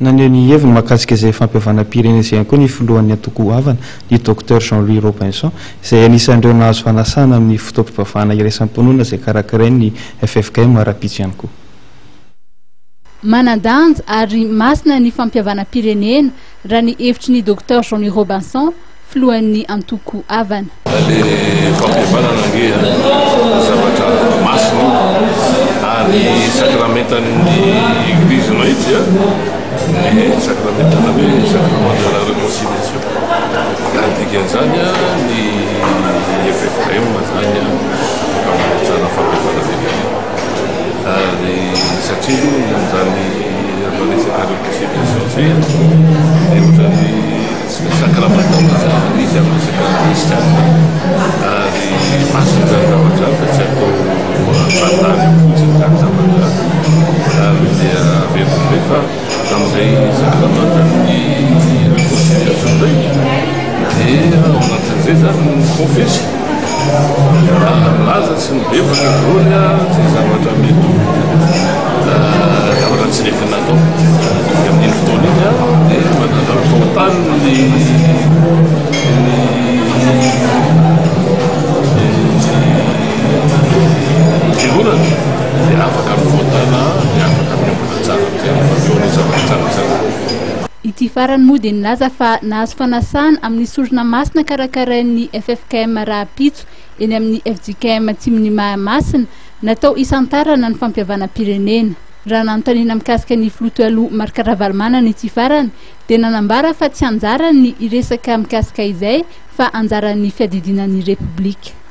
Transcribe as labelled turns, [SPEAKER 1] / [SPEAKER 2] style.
[SPEAKER 1] Naneho ny heviny mahakasika izay fampihavanam-pirenena izay ihany koa ny filohan'ny antoko Avana, ny Docteur Jean Louis Robinson, izay anisan'ireo nahazo fanasana amin'ny fotoam-pivavahana iraisam-pinoana izay karakarain'ny ffkm rahampitso ihany koa.
[SPEAKER 2] Manan-danja ary masina ny fampihavanam-pirenena, raha ny hevitry ny Docteur Jean Louis Robinson, filohan'ny antoko Avana.
[SPEAKER 3] Le fampihavanana ange zavatra masina io ary sakramentan'ny eglizy mahitsy ny sakramentana hoe sacrement de la reconciliation ka ny dikan'izany ny ffkm zany afaka manao tsara fampihavanam-pirenena ary satria aloha izany atao resaka reconciliation zay dia ohatran'ny Tsy misy sakramanta izany izy amin'ny resaka kristianina ary masina izany zavatra izany fa tsy atao fahatany eo fotsiny izany zavatra izany ary dia averiko indray fa amin'izay sakramantan'ny réconciliation izay dia ao anatin'izay izany ny mikonfesy raha milaza sy mibebaka daholo izay zavatra mety ho zavatra tsy nety natao. Dia amin'iny fotoana iny dia manana fahotany ny fiangonana dia afaka mivantana dia afaka miombona tsara amin'izay rehefa avy eo ny zavatra tsaratsara.
[SPEAKER 2] Ity farany moa dia nilaza fa nahazo fanasana amin'ny sorona masina karakarain'ny ffkm rahampitso eny amin'ny fjkm Atsimon'i Mahamasina, natao hisantarana ny fampihavanam-pirenena. Raha nanontaniana mikasika ny filoha teo aloha Marc Ravalomanana ity farany dia nanambara fa tsy anjarany ny hiresaka mikasika izay fa anjaran'ny fiadidiana ny Repoblika.